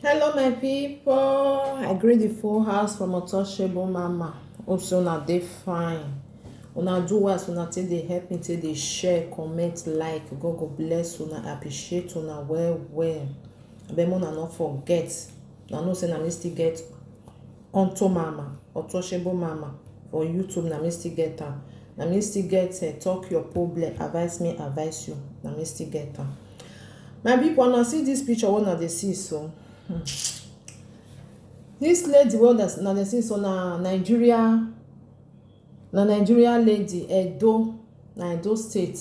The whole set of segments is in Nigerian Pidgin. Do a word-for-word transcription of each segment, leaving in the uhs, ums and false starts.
Hello, my people. I greet the full house from Untouchable Mama. Hope say una dey fine. Una do well as una take dey help me, take dey share, comment, like. God go bless una. I appreciate una well well. Abeg, una no forget. Una know say na me still get Unto Mama, Untouchable Mama for YouTube. Na me still get am. Na me still get, eh, Talk Your Problem, Advise Me, Advise You. Na me still get am. My people, una see this picture wey una dey see so. Hmm. This lady wey una dey see so na Nigeria, na Nigeria lady, Edo, na Edo State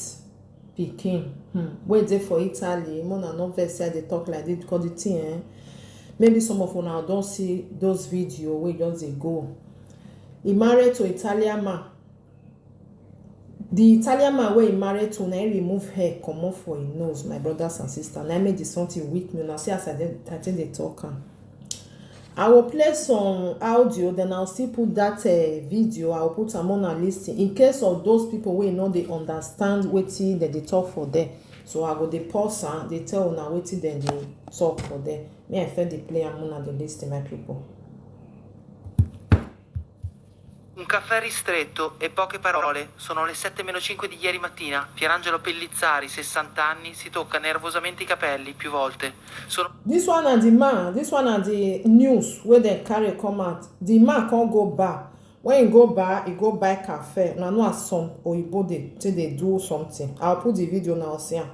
pikin, hmm, wey dey for Italy. Make una no vex say I dey talk like this, because the thing, eh, maybe some of una don see those video wey just dey go. He married to Italian man. The Italian man wey he married to, na him remove hair comot for him nose, my brothers and sisters. Na him make the something weak me. Una see as I dey, I take dey talk am. I will play some audio, then I'll still put that, eh, video. I'll put am on a listen in case of those people wey no dey understand wetin dem dey talk for there. So I go dey pause am, dey tell una wetin dem dey talk for there. Me, I first dey play am, una dey listen, my people. Un caffè ristretto e poche parole. Sono le sette meno cinque di ieri mattina. Pierangelo Pellizzari, sessanta anni, si tocca nervosamente i capelli più volte. Sono This one na the man, this one na the news wey dem carry come out. The man come go bar. When he go bar, he go buy cafe. Una know as some oyibo dey take dey do something. I'll put the video now, see am.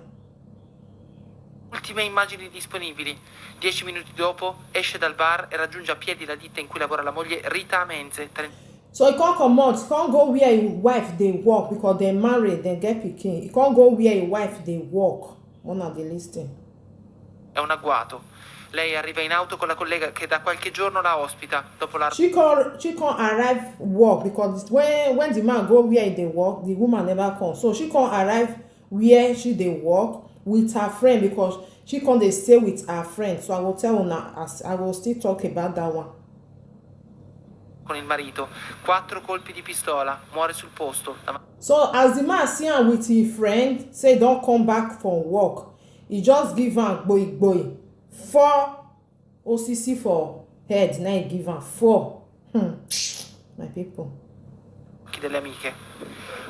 Ultime immagini disponibili. Dieci minuti dopo esce dal bar e raggiunge a piedi la ditta in cui lavora la moglie Rita Amenze. Tre- So he come comot, he come go where him wife dey work, because dem marry, dem get pikin. He come go where him wife dey work. Una dey listen. È un agguato. Lei arriva in auto con la collega che da qualche giorno la ospita. Dopo la She come, she come arrive work, because when, when the man go where he dey work, the woman never come. So she come arrive where she dey work with her friend, because she come dey stay with her friend. So I go tell una as I go still talk about that one. Con il marito. Quattro colpi di pistola. Muore sul posto. La So as the man see am with him friend, say don come back from work, he just give am gboi gboi. Four osisi for head, na he give am four. Hmm. My people. Delle amiche.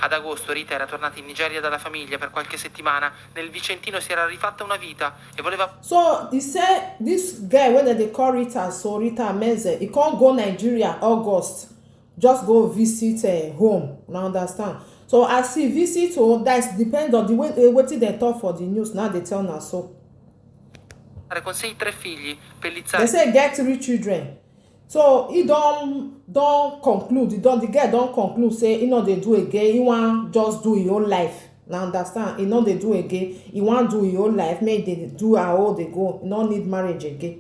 Ad agosto Rita era tornata in Nigeria dalla famiglia per qualche settimana. Nel Vicentino si era rifatta una vita e voleva So he say this girl wey dem dey call Rita, so Rita Amenze, he come go Nigeria August, just go visit, eh, home. Una understand? So as he visit home, that is depend on the way, eh, wetin dem talk for the news. Now they tell na so. Con sei tre figli. Pellizzari. They say get three children. So he don, don conclude, he don, the girl don conclude say he no dey do again, he wan just do him own life. Na understand? He no dey do again, he wan do him own life, make he dey do her own dey go, he no need marriage again.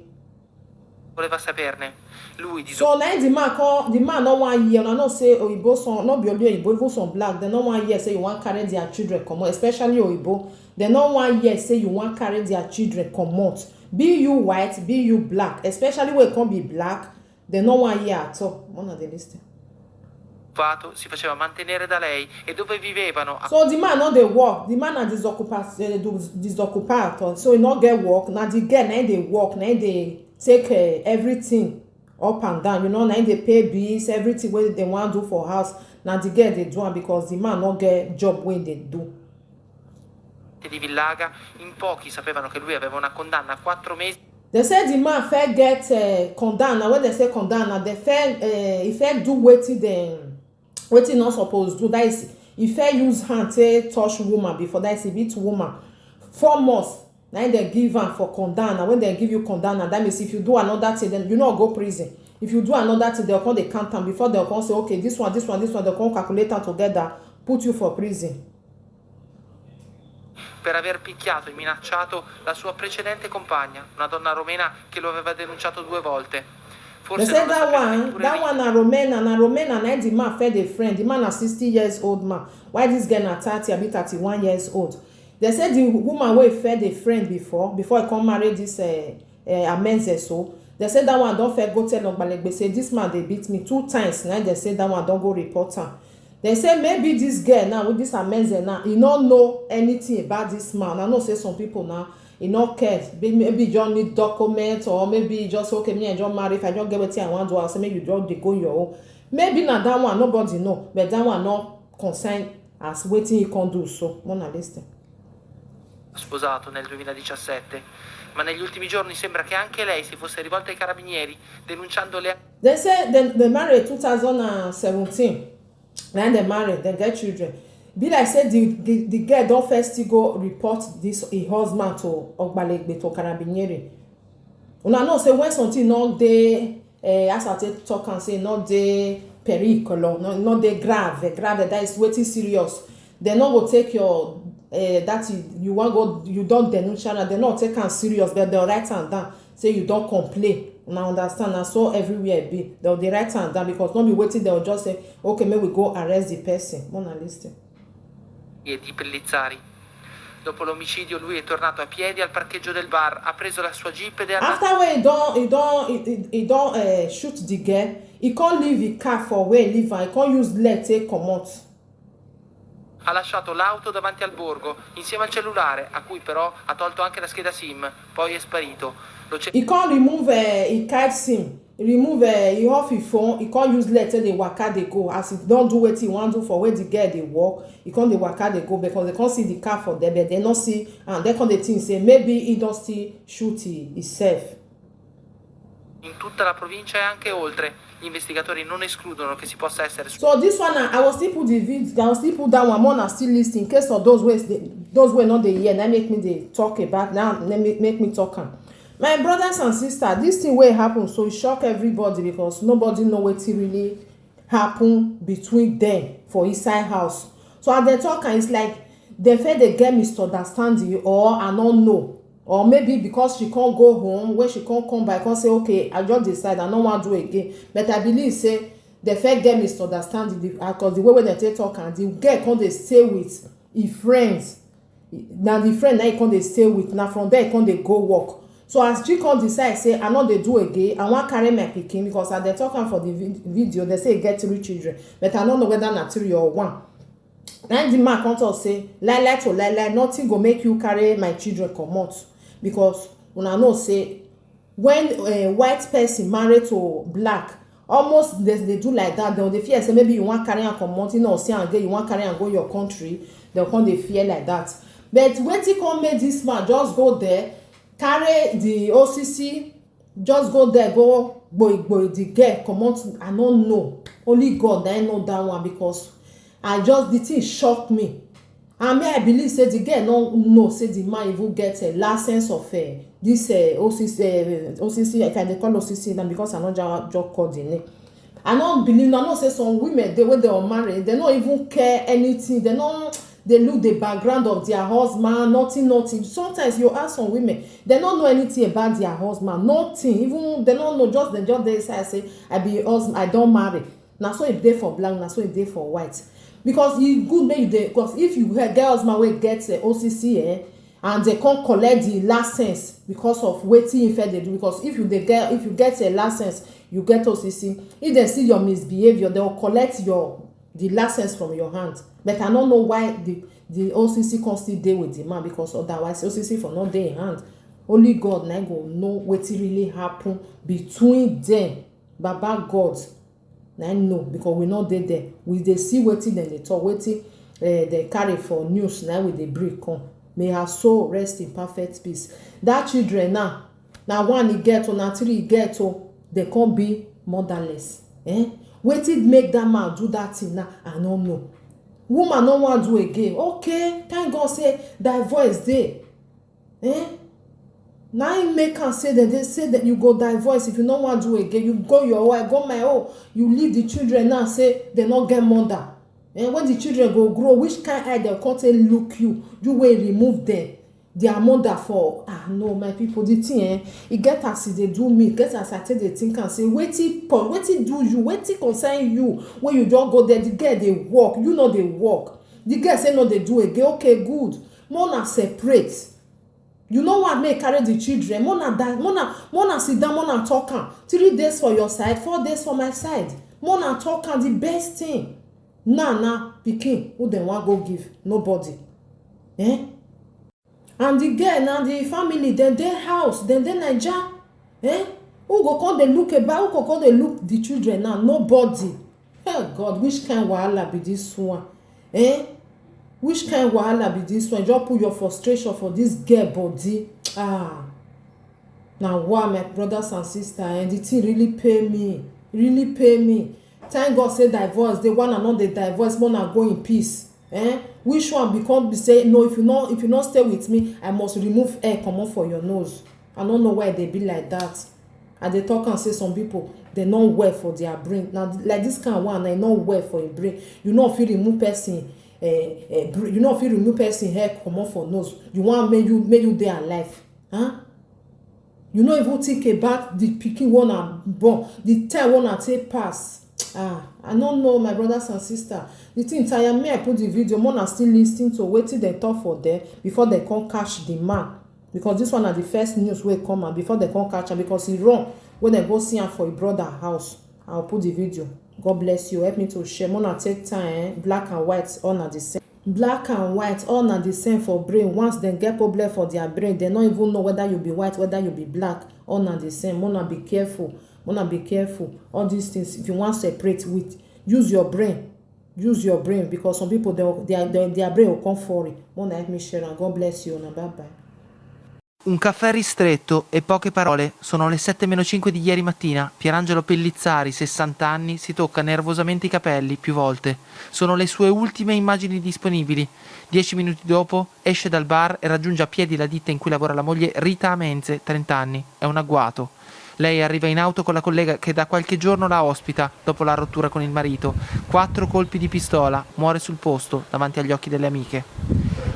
Voleva saperne. Lui di So na him the man come, the man no wan hear. Una know say oyibo, some, no be only oyibo, even some black, dem no wan hear say you wan carry their children comot, especially oyibo. Dem no wan hear say you wan carry their children comot. Be you white, be you black, especially when you come be black, dem no wan hear at all. Una dey listen. Occupato si faceva mantenere da lei e dove vivevano a So the man no dey work. The man na disoccupado, eh, do- disoccupado. So he no get work. Na the girl na him dey work, na him dey take, eh, everything up and down. You know, na him dey pay bills, everything wey dem wan do for house. Na the girl dey do am, because the man no get job wey he dey do. di Villaga. In pochi sapevano che lui aveva una condanna a quattro mesi. They say the man first get, uh, condanna. When they say condanna, they first, uh, he first do wetin dem, wetin he no suppose do. That is, he first use hand take touch woman before. That is, he beat woman. Four months. Na him dem give am for condanna. When dem give you condanna, that means if you do another thing, then you no go prison. If you do another thing, they'll come, they count am before they'll come say, okay, this one, this one, this one, they'll come calculate am together, put you for prison. Per aver picchiato e minacciato la sua precedente compagna, una donna romena che lo aveva denunciato due volte. They say that one, that one na Romena, na Romena, na the man first dey friend. The man na sixty years old man. Why this girl na thirty, abi thirty-one years old? They say the woman wey first dey friend before, before he come marry this, uh, uh, Amenze so. They say that one don first go tell Ogbalegbe say this man dey beat me two times. Na they say that one don go report am. They say maybe this girl now, with this Amenze now, he no know anything about this man. I know say some people now, E no care. Maybe you just need document, or maybe you just say, "Okay, me, I just marry. If I just get wetin I wan do, I say make you just dey go your own." Maybe na that one, nobody know. But that one no concern as wetin he come do. So, Mona, listen. Sposato nel duemiladiciassette, ma negli ultimi giorni sembra che anche lei si fosse rivolta ai carabinieri denunciando le They say they, they married two thousand seventeen. Then they married, they get children. Be like say the, the, the girl don first still go report this her husband to Ogbalegbe, to Carabinieri. Una know say when something no dey, eh, as I take talk and say no dey periculo, no, no dey grave, grave, that is wetin serious. They no go take your, eh, that you, you wan go, you don denunciate am, they no take am serious, but they write am down say you don complain. Una understand? Na so everywhere be. They dey write am down because no be wetin they just say, "Okay, make we go arrest the person." Mona, listen. E di Pellizzari. Dopo l'omicidio lui è tornato a piedi al parcheggio del bar, ha preso la sua jeep ed è andato After wey he don he don he, he, he don uh, shoot the girl, he come leave the car for where he leave am. He come use leg take comot. Ha lasciato l'auto davanti al borgo, insieme al cellulare, a cui però ha tolto anche la scheda sim, poi è sparito. Lo c'è He come remove uh, he card sim, he remove uh, he off his phone, he come use leg take dey waka dey go. As he don do wetin he wan do for where the girl dey work, he come dey waka dey go because they come see the car for there, but they no see, and they come dey think say maybe he don still shoot he, himself. In tutta la provincia e anche oltre. Gli investigatori non escludono che si possa essere su So this one, I will still put the video, I will still put that one more, and still listen in case of those ways, they, those wey no dey hear, na make me dey talk about, now make me, make me talk am. My brothers and sisters, this thing wey happen so e shock everybody because nobody know wetin really happen between them for inside house. So as they talk am, it's like they feel they get misunderstanding, or I no know, or maybe because she can't go home, when she can't come back, can't say, "Okay, I just decide I no wan do again." But I believe say they feel get misunderstanding because the way wey they take talk am, the girl come dey stay with him friends. Na the friend na he come dey stay with, na from there he come dey go work. So as she come decide say, "I no dey do again, I wan carry my pikin," because as they talk am for the vid- video, they say he get three children, but I no know whether na three or one. Na the man come talk say, "Lie lie to lie lie, nothing go make you carry my children comot," because una know say when uh, white person marry to black, almost they dey do like that. Dem dey fear say maybe you wan carry am comot, you know, see am again, you wan carry am go your country, dem come dey fear like that. But wetin come make this man just go there, carry the osisi, just go there, go gboi gboi the girl comot? I no know. Only God na him know that one because I just, the thing shock me. And me, I believe say the girl no know say the man even get a license of uh, this uh, O C C, uh, O C C, if I dey call O C C now because I no just, just call the name. I no believe, I know say some women dey wey dey unmarried, they no even care anything. They no dey look the background of their husband, nothing, nothing. Sometimes you ask some women, they no know anything about their husband, nothing. Even they no know, just they just dey inside say, "I be husband, I don marry." Na so e dey for black, na so e dey for white. Because e good make you dey, because if you get husband wey get uh, O C C, eh, and they come collect the license because of wetin you first dey do. Because if you dey get, if you get a license, you get O C C. If they see your misbehavior, they will collect your the license from your hand. But I no know why the the O C C come still dey with the man, because otherwise O C C for no dey in hand. Only God na go know wetin really happen between them. Baba God na know, because we no dey there. We dey see wetin dem dey talk, wetin uh, dem carry for news, na we dey bring come. May her soul rest in perfect peace. That children now, na one e get o, na three e get o, they come be motherless. Eh? Wetin make that man do that thing now? I no know. Woman no wan do again. Okay, thank God say divorce dey. Eh? Na im make am say dem dey say that you go divorce if you no wan do again. You go your way, I go my own. You leave the children now, say they no get mother. Eh? When the children go grow, which kind eye dem come take look you? You wey remove them, their mother for, ah, no, my people, the thing, eh, e get as e dey do me, e get as I take dey think am say, wetin po- wetin do you, wetin concern you? When you just go there, the girl dey work, you no dey work. The girl say no dey do again. Okay, good. Mona separate. You no want make carry the children. Mona die. Mona, Mona sit down. Mona talk am. Three days for your side, four days for my side. Mona talk am the best thing. Now, now, pikin, who dem wan go give? Nobody. Eh? And the girl now, the family, dem dey house, dem dey Naija. Eh? Who go come dey look about? Who go come dey look the children now? Nobody. Hey God, which kind wahala be this one? Eh? Which kind wahala be this one? Just put your frustration for this girl body. Ah. Now why, my brothers and sisters, and the thing really pay me, really pay me. Thank God say divorce, the one and not the divorce, more na go in peace. Eh? Which one become be say, no, if you not, if you not stay with me, I must remove hair comot for your nose. I don't know why they be like that. I dey talk and say some people, they not well for their brain. Now like this kind of one, I not well for your brain. You know if you remove person, eh, eh, br- you know if you remove person hair comot for nose, you want make you make you dey alive, huh? You no even think about the pikin one and born, the time one and take pass. Ah, I don't know, my brothers and sisters. The thing tire me, I put the video, more na still listening to wetin dem talk for there before they come catch the man. Because this one na the first news wey come out before they come catch am, because he run when they go see am for him brother house. I'll put the video. God bless you. Help me to share. More na take time, eh? Black and white, all na the same. Black and white, all na the same for brain. Once dem get problem for their brain, they no even know whether you be white, whether you be black. All na the same. More na be careful. More na be careful. All these things, if you want separate with, use your brain. Use your brain, because some people, they, their, their, their brain will come for it. More na help me share, and God bless you. Now, bye bye. Un caffè ristretto e poche parole. Sono le sette meno cinque di ieri mattina. Pierangelo Pellizzari, sessanta anni, si tocca nervosamente i capelli più volte. Sono le sue ultime immagini disponibili. Dieci minuti dopo esce dal bar e raggiunge a piedi la ditta in cui lavora la moglie Rita Amenze, trenta anni. È un agguato. Lei arriva in auto con la collega che da qualche giorno la ospita, dopo la rottura con il marito. Quattro colpi di pistola, muore sul posto, davanti agli occhi delle amiche.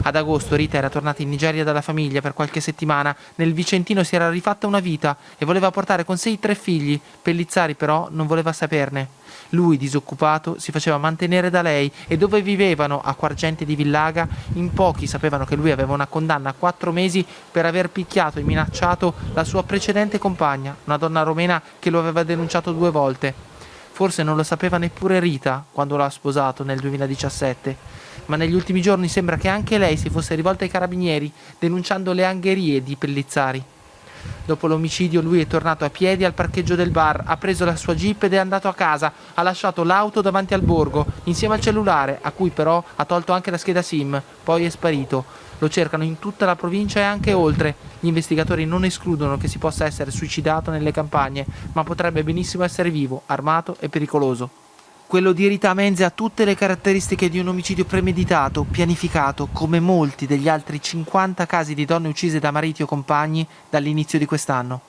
Ad agosto Rita era tornata in Nigeria dalla famiglia per qualche settimana. Nel Vicentino si era rifatta una vita e voleva portare con sé i tre figli. Pellizzari però non voleva saperne. Lui, disoccupato, si faceva mantenere da lei e dove vivevano, a Quargente di Villaga, in pochi sapevano che lui aveva una condanna a quattro mesi per aver picchiato e minacciato la sua precedente compagna, una donna romena che lo aveva denunciato due volte. Forse non lo sapeva neppure Rita quando lo ha sposato nel duemiladiciassette, ma negli ultimi giorni sembra che anche lei si fosse rivolta ai carabinieri denunciando le angherie di Pellizzari. Dopo l'omicidio lui è tornato a piedi al parcheggio del bar, ha preso la sua jeep ed è andato a casa, ha lasciato l'auto davanti al borgo, insieme al cellulare, a cui però ha tolto anche la scheda sim, poi è sparito. Lo cercano in tutta la provincia e anche oltre. Gli investigatori non escludono che si possa essere suicidato nelle campagne, ma potrebbe benissimo essere vivo, armato e pericoloso. Quello di Rita Amenze ha tutte le caratteristiche di un omicidio premeditato, pianificato, come molti degli altri cinquanta casi di donne uccise da mariti o compagni dall'inizio di quest'anno.